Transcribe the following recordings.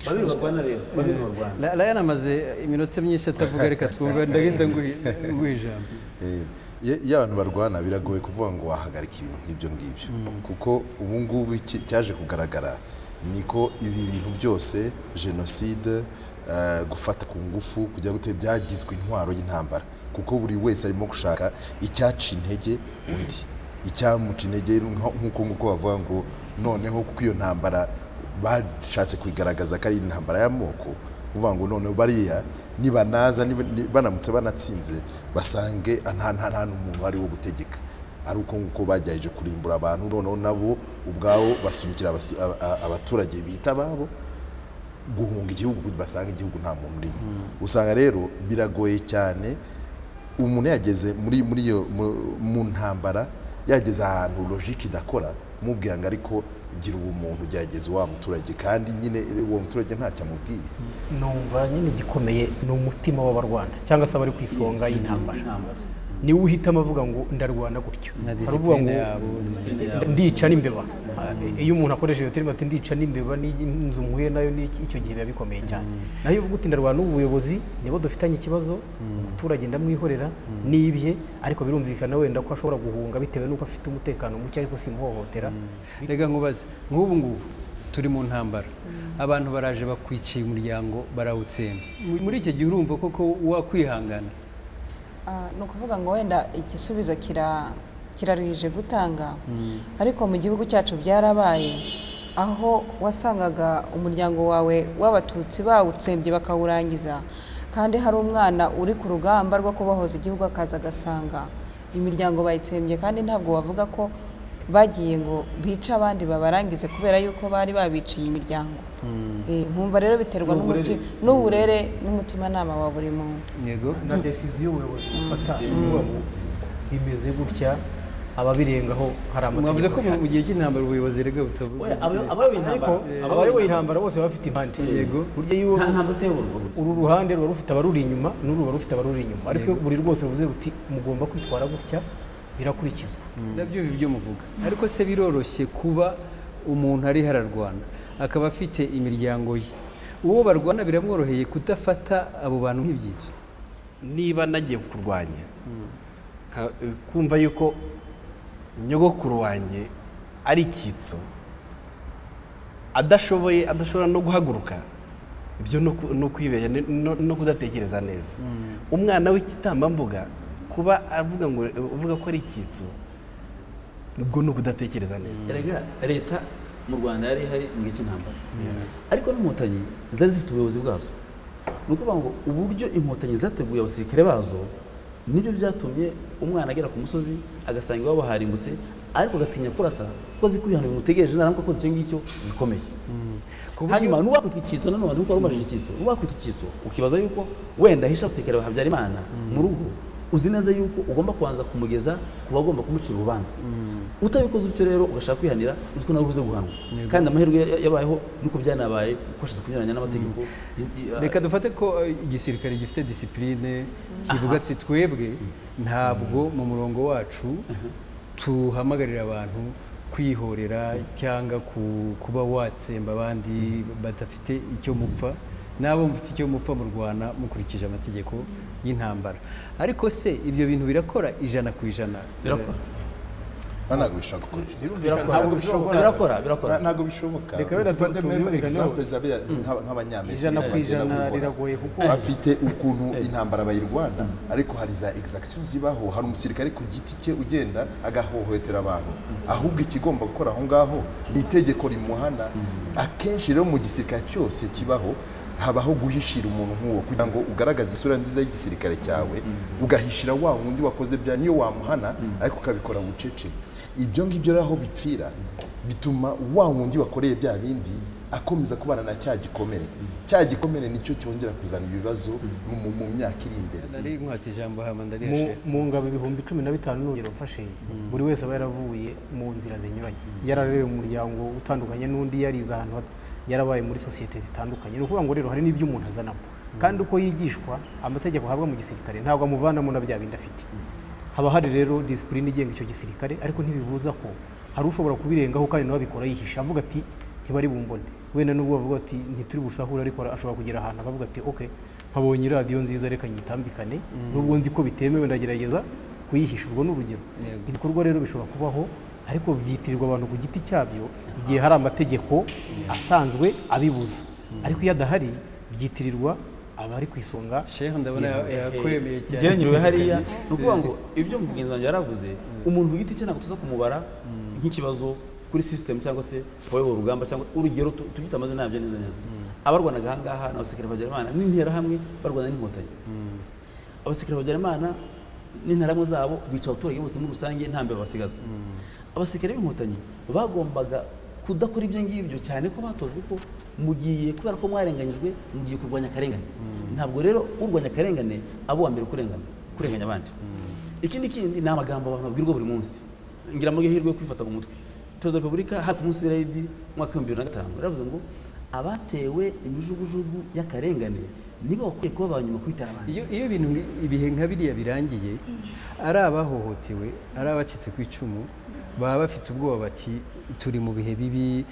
Babiri barwana rero, babiri barwana. Ryan amaze iminota myinshi atavuga, reka twumve, ndagenda nguha ijambo. Iyo abantu barwana biragoye kuvuga ngo wahagarika ibintu nk'ibyo ngibyo, kuko ubu ngubu cyaje kugaragara niko ibi bintu byose, jenoside, gufata ku ngufu, kujya gute, byagizwe intwaro y'intambara, kuko buri wese arimo gushaka icyaca intege undi, icyamuca intege, nk'uko nguko bavuga ngo noneho kuko iyo ntambara bashatse kuyigaragaza ko ari intambara y'amoko, kuvuga ngo noneho bariya nibanaza banamutse banatsinze basange nta n'umuntu ari wo gutegeka, ari uko nguko bagerageje kurimbura abantu, noneho nabo ubwabo basunikira abaturage bita ababo guhunga igihugu, basanga igihugu nta muntu urimo. Usanga rero biragoye cyane, umuntu yageze muri iyo mu ntambara, yageze ahantu logique idakora, mubwira ngo ariko gira ubumuntu, gerageza wa muturage, kandi nyine uwo muturage ntacyo amubwiye. Numva nyine igikomeye ni umutima w'abarwana cyangwa se abari ku isonga y'intambara, niwe uhitamo avuga ngo ndarwana gutyo, Na hari uvuga ngo discipline yabo, discipline yabo. Ndica n'imbeba. Iyo umuntu akoresheje iyo terme ati ndica n'imbeba n'inzu mpuye nayo n'iki, icyo gihe biba bikomeye cyane. Naho iyo uvuga uti ndarwana n'ubu buyobozi nibo dufitanye ikibazo, umuturage ndamwihorera n'ibye, ariko birumvikana wenda ko ashobora guhunga bitewe n'uko afite umutekano muke, ariko simuhohotera. Reka nkubaze, nk'ubu ngubu turi mu ntambara, abantu baraje bakwiciye umuryango barawutsembye, muri icyo gihe urumva koko wakwihangana? Ni ukuvuga ngo wenda igisubizo kiraruhije gutanga, ariko mu gihugu cyacu byarabaye, aho wasangaga umuryango wawe w'Abatutsi bawutsembye bakawurangiza, kandi hari umwana uri ku rugamba rwo kubohoza igihugu akaza agasanga imiryango bayitsembye, kandi ntabwo wavuga ko bagiye ngo bice abandi babarangize kubera yuko bari babiciye imiryango. Nkumva rero biterwa n'uburere n'umutimanama wa buri muntu. Yego. Na decision y'ubuyobozi bufata ivuga ngo bimeze gutya, ababirengaho hari amategeko. Mwavuze ko mu gihe cy'intambara ubuyobozi rega butavuga. Oya, abayoboye intambara, abayoboye intambara bose baba bafite impande. Yego. Burya iyo Nta ntambara utayoborwa burya. uru ruhande ruba rufite abaruri inyuma n'uru ruba rufite abaruri inyuma, ariko iyo buri rwose ruvuze ruti mugomba kwitwara gutya, birakurikizwa. Ndabyumva ibyo muvuga, ariko se biroroshye kuba umuntu ari hararwana akaba afite imiryango ye, uwo barwana biramworoheye kudafata abo bantu nk'ibyitso? Niba nagiye kurwanya, kumva yuko nyogokuru wanjye ari icyitso, adashoboye, adashobora no guhaguruka, ibyo no kwibeshya, no kudatekereza neza. Umwana w'igitambambuga kuba avuga ngo uvuga ko ari icyitso, ubwo no kudatekereza neza. Erega leta mu Rwanda yari ihari mu gihe cy'intambara, ariko n'inkotanyi zari zifite ubuyobozi bwazo. Ni ukuvuga ngo uburyo inkotanyi zateguye abasirikare bazo nibyo byatumye umwana agera ku musozi agasanga iwabo harimbutse, ariko agatinya kurasa kuko azi ko ibihano bimutegereje naramuka akoze icyo ngicyo bikomeye. Hanyuma n'uwakwitwa icyitso nanone, nuko wari umajije icyitso, n'uwakwitwa icyitso ukibaza yuko wenda ahisha abasirikare ba Habyarimana mu rugo, uzi neza yuko ugomba kubanza kumugeza ku bagomba kumucira urubanza. Utabikoze utyo rero ugashaka kwihanira, uzi ko nawe ubuze guhanwa. Kandi amahirwe yabayeho nuko byanabaye kuko ashatse kunyuranya n'amategeko. Reka dufate ko igisirikare gifite discipline kivuga ati twebwe ntabwo mu murongo wacu tuhamagarira abantu kwihorera cyangwa kuba watsemba abandi badafite icyo mupfa, nabo mufite icyo mupfa murwana mukurikije amategeko y'intambara. Ariko se ibyo bintu birakora 100%? Birakora. Ntabwo bishoboka. Ntabwo bishoboka. Birakora, birakora. Ntabwo bishoboka. Reka wenda Dufate tubyumvikaneho. example nk'abanyamerika 100% bagenda gukora. riragoye kuko bafite ukuntu intambara bayirwana, ariko hari za exactions zibaho, hari umusirikare ku giti cye ugenda agahohotera abantu, ahubwo ikigomba gukora aho ngaho ni itegeko rimuhana. Akenshi rero mu gisirikare cyose kibaho habaho guhishira umuntu nk'uwo kugira ngo ugaragaze isura nziza y'igisirikare cyawe, ugahishira wa wundi wakoze bya niyo wamuhana, ariko ukabikora bucece. Ibyo ngibyo rero aho bipfira bituma wa wundi wakoreye bya bindi akomeza kubana na cya gikomere. Cya gikomere nicyo cyongera kuzana ibibazo mu myaka iri imbere. Nari nkwatse ijambo hama Mu ndariyashe. Ngabo 15,000 n'urugero mfashe, buri wese aba yaravuye mu nzira zinyuranye, yararerewe mu muryango utandukanye n'undi, yarize ahantu yarabaye muri sosiyete zitandukanye. Ni ukuvuga ngo rero hari n'ibyo umuntu azanamo, kandi uko yigishwa amategeko ahabwa mu gisirikare ntabwo amuvanamo na bya bindi afite. Haba hari rero discipline igenga icyo gisirikare, ariko ntibivuza ko hari ushobora kubirengaho kandi nawe abikora yihisha, avuga ati ntibari bumbone. Wenda nubwo bavuga ati ntituri busahura, ariko ashobora kugera ahantu akavuga ati okay, mpabonye radiyo nziza, reka nyitambikane, nubwo nzi ko bitemewe ndagerageza kuyihisha. Urwo ni urugero. Ibikorwa rero bishobora kubaho ariko byitirirwa abantu ku giti cyabyo igihe hari amategeko asanzwe abibuza, ariko iyo adahari byitirirwa abari ku isonga. Sheikh ndabona yakwemeye cyane. Njyewe hariya ni ukuvuga ngo ibyo mugenzi wanjye yaravuze, umuntu ku giti cye ntabwo tuza kumubara nk'ikibazo kuri system cyangwa se abayobora urugamba, cyangwa urugero tubyita amazina yabyo neza neza. Abarwanaga aha ngaha ni abasirikare ba Habyarimana n'interahamwe barwana n'inkotanyi. Abasirikare ba Habyarimana n'interahamwe zabo bica abaturage bose muri rusange, nta mbeba basigaza. Abasirikare b'inkotanyi bagombaga kudakora ibyo ngibyo, cyane ko batojwe ko mugiye kubera ko mwarenganyijwe mugiye kurwanya akarengane. Ntabwo rero urwanya akarengane abo wa mbere kurenganya abandi. Ikindi kindi ni amagambo abantu babwirwa buri munsi, ngira amahirwe yo kwifata mu mutwe. Perezida wa Repubulika hari ku munsi w'irayidi umwaka 2005 yaravuze ngo abatewe imijugujugu y'akarengane nibo bakwiye kuba abanyuma kwitara abandi. Iyo ibintu ibihe nka biriya birangiye, ari abahohotewe, ari abacitse ku icumu, baba bafite ubwoba bati turi mu bihe bibi,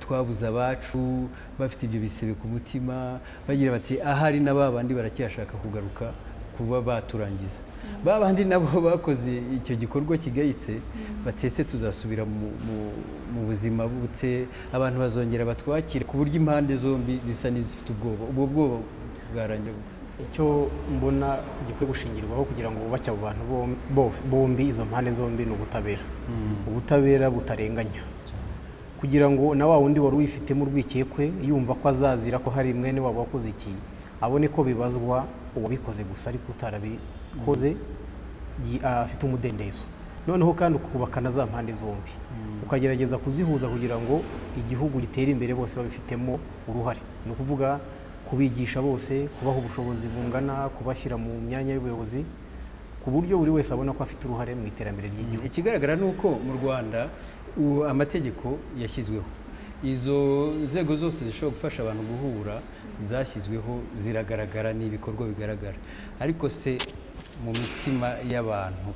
twabuze abacu, bafite ibyo bisebe ku mutima, bagira bati ahari na babandi baracyashaka kugaruka kuba baturangiza. Babandi nabo bakoze icyo gikorwa kigayitse batese tuzasubira mu buzima bute, abantu bazongera batwakire, ku buryo impande zombi zisa n'izifite ubwoba. Ubwo bwoba bwarangira gute? Icyo mbona gikwiye gushingirwaho kugira ngo bubake abo bantu bombi, izo mpande zombi, ni ubutabera. Ubutabera butarenganya, kugira ngo na wa wundi wari wifitemo urwikekwe yumva ko azazira ko hari mwene wabo wakoze iki, abone ko bibazwa uwabikoze gusa, ariko utarabikoze afite umudendezo. Noneho kandi ukubaka na za mpande zombi, ukagerageza kuzihuza kugira ngo igihugu gitere imbere bose babifitemo uruhare. Ni ukuvuga kubigisha bose, kubaha ubushobozi bungana, kubashyira mu myanya y'ubuyobozi, ku buryo buri wese abona ko afite uruhare mu iterambere ry'igihugu. Ikigaragara ni uko mu Rwanda amategeko yashyizweho, izo nzego zose zishobora gufasha abantu guhura zashyizweho, ziragaragara, ni ibikorwa bigaragara. Ariko se mu mitima y'abantu,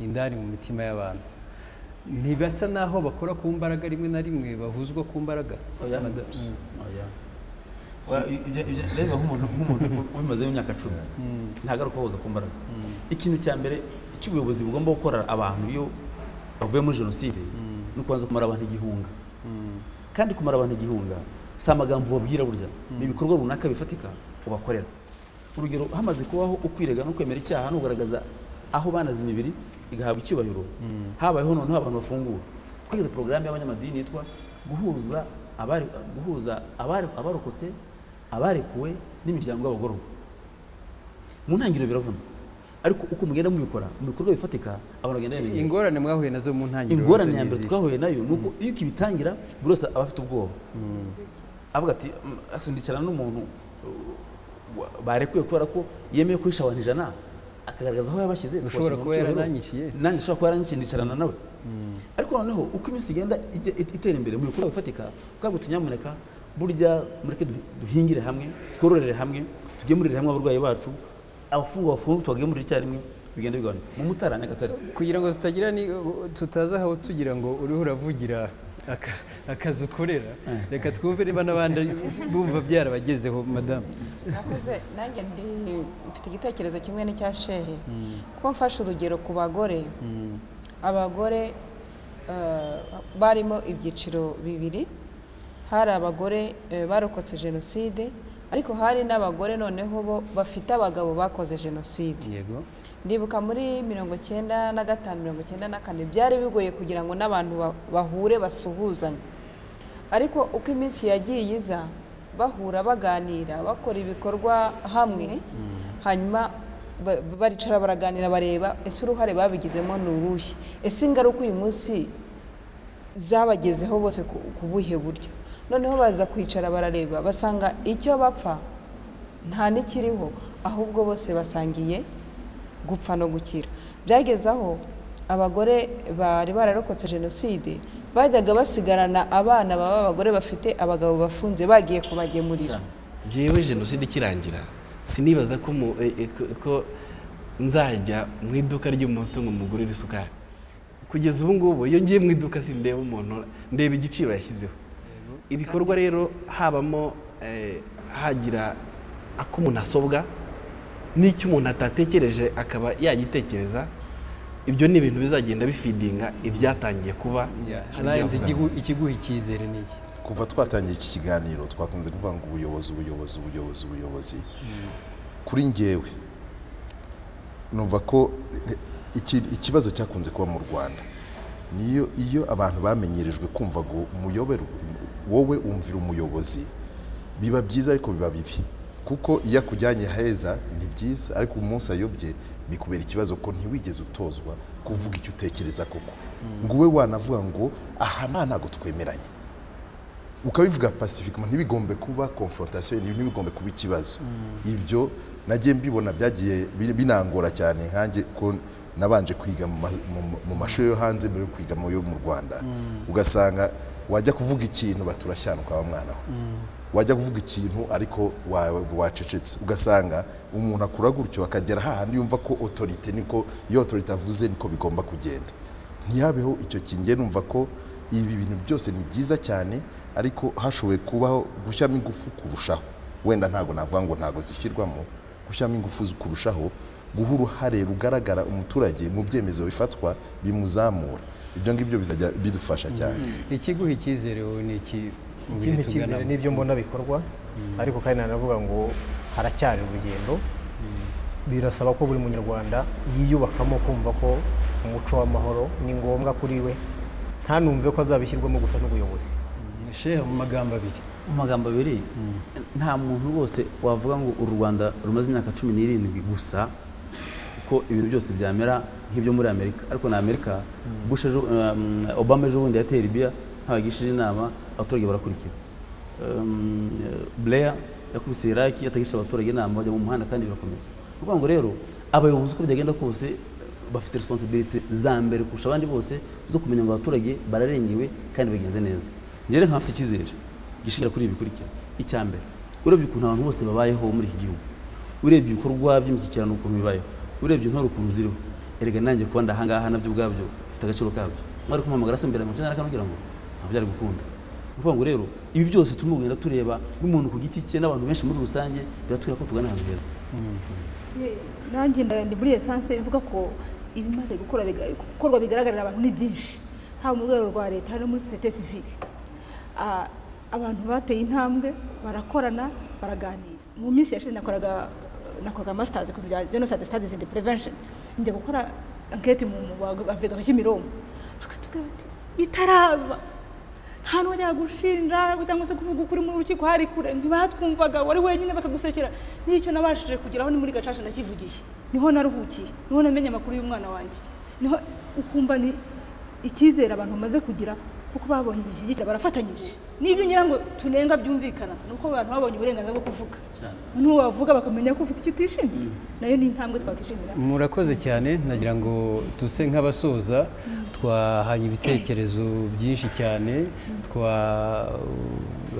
indani mu mitima y'abantu, ntibasa naho bakora ku mbaraga, rimwe na rimwe bahuzwa ku mbaraga? Reba nk'umuntu ubimazemo imyaka 10 ntagaruka bahuza ku mbaraga. Ikintu cya mbere cy'ubuyobozi bugomba gukora abantu iyo bavuye muri jenoside ni ukubanza kumara abantu igihunga. Kandi kumara abantu igihunga si amagambo ubabwira burya, ni ibikorwa runaka bifatika ubakorera. Urugero, hamaze kubaho ukwirega no kwemera icyaha no kugaragaza aho banaze imibiri igahabwa icyubahiro, habayeho noneho abantu bafungura. Twagize porogaramu y'abanyamadini yitwa guhuza abarokotse, abarekuwe n'imiryango y'abagororwa. Mu ntangiriro biravuna, ariko uko mugenda mubikora mu bikorwa bifatika abantu bagenda bamenya. Ingorane mwahuye nazo mu ntangiriro? Ingorane ya mbere twahuye nayo ni uko iyo ukibitangira buri wese aba afite ubwoba, avuga ati ndicarana n'umuntu barekuye kubera ko yemeye kwisha abantu 100 akagaragaza aho yabashyize, ushobora kuba yarananyishiye, nanjye ushobora kuba yaranyishiye, ndicarana nawe. Ariko noneho uko iminsi igenda itera imbere mu bikorwa bifatika, ukabwira uti nyamuneka burya mureke duhingire hamwe, twororere hamwe, tugemurire hamwe abarwayi bacu, abafungwa bafunzwe tubagemurire icyarimwe, bigenda bigabanuka. Mu Mutara, Nyagatare, kugira ngo tutagira ni tutaza aho tugira ngo uriho uravugira akazi ukorera, reka twumve niba n'abandi bumva byarabagezeho. Madamu nakoze, nanjye mfite igitekerezo kimwe n'icya Shehe, kuko mfashe urugero ku bagore. Abagore barimo ibyiciro bibiri, hari abagore barokotse jenoside, ariko hari n'abagore noneho bo bafite abagabo bakoze jenoside. Yego. Ndibuka muri 95, 94 byari bigoye kugira ngo n'abantu bahure basuhuzanye, ariko uko iminsi yagiye iza bahura baganira, bakora ibikorwa hamwe, hanyuma baricara baraganira, bareba ese uruhare babigizemo ni uruhe, ese ingaruka uyu munsi zabagezeho bose ku buhe buryo. Noneho baza kwicara barareba, basanga icyo bapfa nta n'ikiriho, ahubwo bose basangiye gupfa no gukira. Byageze aho abagore bari bararokotse jenoside bajyaga basigarana abana baba abagore bafite abagabo bafunze bagiye kubagemurira. Njyewe jenoside ikirangira sinibaza ko ko nzajya mu iduka ry'umuto ngo mugurire isukari. Kugeza ubu ngubu iyo ngiye mu iduka sindeba umuntu, ndeba igiciro yashyizeho. Ibikorwa rero habamo hagira ako umuntu asobwa n'icyo umuntu atatekereje akaba yagitekereza. Ibyo ni ibintu bizagenda bifidinga ibyatangiye kuba. Alliance, ikiguha icyizere ni iki? Kuva twatangiye iki kiganiro twakunze kuvuga ngo ubuyobozi, ubuyobozi, ubuyobozi, ubuyobozi. Kuri njyewe numva ko ikibazo cyakunze kuba mu Rwanda niyo iyo abantu bamenyerejwe kumva ngo wowe umvira umuyobozi, biba byiza ariko biba bibi, kuko iyo akujyanye heza ni byiza, ariko umunsi ayobye bikubera ikibazo ko ntiwigeze utozwa kuvuga icyo utekereza koko, ngo ube wanavuga ngo aha ntago twemeranye, ukabivuga pacifiquement, ntibigombe kuba confrontation, ntibigombe kuba ikibazo. Ibyo nagiye mbibona byagiye binangora cyane nkanjye ko nabanje kwiga mu mashuri yo hanze mbere yo kwiga mu yo mu Rwanda, ugasanga wajya kuvuga ikintu baturashyanuka wa mwana we, wajya kuvuga ikintu ariko wacecetse, ugasanga umuntu akura gutyo akagera hahandi yumva ko autorité, niko iyo autorité avuze niko bigomba kugenda, ntihabeho icyo kinge. Numva ko ibi bintu byose ni byiza cyane, ariko hashoboye kubaho gushyiramo ingufu kurushaho. Wenda ntago navuga ngo ntago zishyirwamo, gushyiramo ingufu kurushaho, guha uruhare rugaragara umuturage mu byemezo bifatwa bimuzamura. Ibyo ngibyo bizajya bidufasha cyane. Ikiguha icyizere wowe ni iki? Ikindi cyizere n'ibyo mbona bikorwa, ariko kandi nanavuga ngo haracyari urugendo. Birasaba ko buri munyarwanda yiyubakamo kumva ko umuco w'amahoro ni ngombwa kuri we, ntanumve ko azabishyirwamo gusa n'ubuyobozi. Shehe, mu magambo abiri. Mu magambo abiri, nta muntu rwose wavuga ngo u Rwanda rumaze imyaka 17 gusa ko ibintu byose byamera nk'ibyo muri Amerika. Ariko na Amerika, Bush ejo, Obama ejo bundi yateye Libya ntabagishije inama, abaturage barakurikira. Blair yakubise Iraki atagisha abaturage inama, bajya mu muhanda kandi birakomeza. Kuvuga ngo rero abayobozi uko byagenda kose bafite responsibility za mbere kurusha abandi bose zo kumenya ngo abaturage bararengewe kandi bagenze neza. Njye rero nkafite icyizere gishingira kuri ibi bikurikira. Icya mbere, urebye ukuntu abantu bose babayeho muri iki gihugu, urebye ibikorwa by'imishyikirano ukuntu bibayeho, urebye intore ukuntu ziriho, erega nanjye kuba ndahangaha nabyo ubwabyo bifite agaciro kabyo. Mwari kumpamagara se mbere mu cyenda nakanubwira ngo ntabwo byari gukunda. Kuvuga ngo rero ibi byose turimo kugenda tureba n'umuntu ku giti cye n'abantu benshi muri rusange, biratwereka ko tugana ahantu heza. Nanjye ndi muri essence ivuga ko ibimaze gukorwa bigaragarira abantu ni byinshi, haba mu rwego rwa leta no muri société civile. Abantu bateye intambwe, barakorana, baraganira. Mu minsi yashize nakoraga masters ku bya genocide studies and prevention, njya gukora enquête mu bavega Kimironko, bakatubwira bati bitaraza nta n'uwajyaga gushinja cyangwa se kuvuga ukuri mu rukiko, hari kure ntibatwumvaga, wari wenyine bakagusekera. N'icyo nabashije kugeraho ni muri gacaca nakivugiye, niho naruhukiye, niho namenye amakuru y'umwana wanjye, niho ukumva ni icyizere abantu bamaze kugira kuko babonye igishyigikira, barafatanyije. N'ibyo ngira ngo tunenga byumvikana nuko abantu babonye uburenganzira bwo kuvuga, noneho wavuga bakamenya ko ufite icyo utishimiye, nayo ni intambwe twakishimira. Murakoze cyane. Nagira ngo duse nk'abasoza, twahanye ibitekerezo byinshi cyane,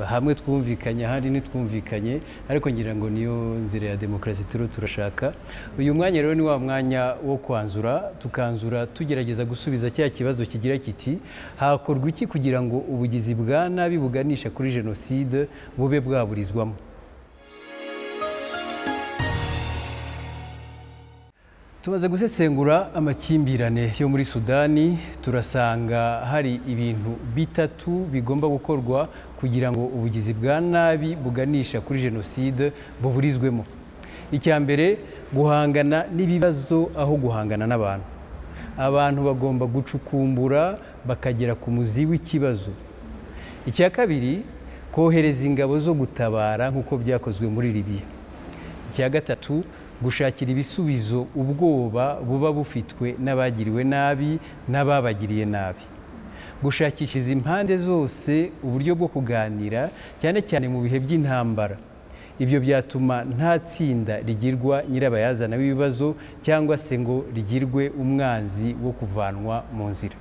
hamwe twumvikanye ahandi ntitwumvikanye, ariko ngira ngo niyo nzira ya demokarasi turiho turashaka. Uyu mwanya rero ni wa mwanya wo kwanzura, tukanzura tugerageza gusubiza cya kibazo kigira kiti hakorwa iki kugira ngo ubugizi bwa nabi buganisha kuri jenoside bube bwaburizwamo. Tumaze gusesengura amakimbirane yo muri Sudani, turasanga hari ibintu bitatu bigomba gukorwa kugira ngo ubugizi bwa nabi buganisha kuri jenoside buburizwemo. Icya mbere, guhangana n'ibibazo aho guhangana n'abantu. Abantu bagomba gucukumbura bakagera ku muzi w'ikibazo. Icya kabiri, kohereza ingabo zo gutabara nk'uko byakozwe muri Libya. Icya gatatu, gushakira ibisubizo ubwoba buba bufitwe n'abagiriwe nabi n'ababagiriye nabi. Gushakishiza impande zose uburyo bwo kuganira, cyane cyane mu bihe by'intambara. Ibyo byatuma nta tsinda rigirwa nyirabayazana w'ibibazo cyangwa se ngo rigirwe umwanzi wo kuvanwa mu nzira.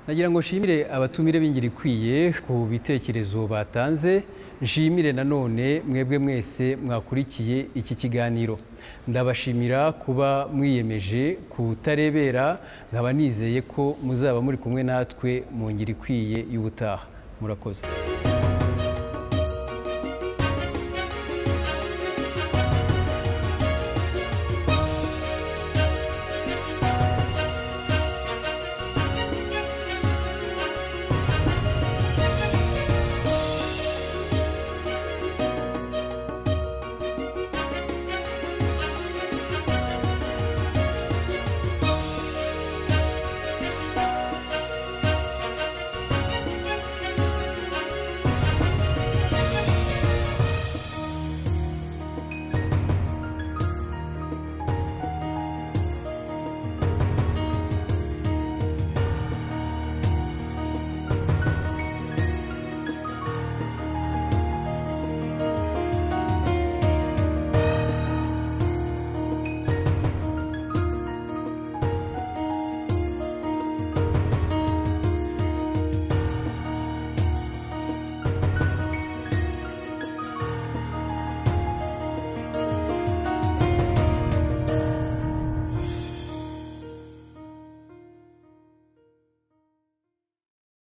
Nagira ngo nshimire abatumire b'ingeri ikwiye ku bitekerezo batanze, nshimire nanone mwebwe mwese mwakurikiye iki kiganiro. Ndabashimira kuba mwiyemeje kutarebera, nkaba nizeye ko muzaba muri kumwe natwe mu ngeri ikwiye y'ubutaha. Murakoze.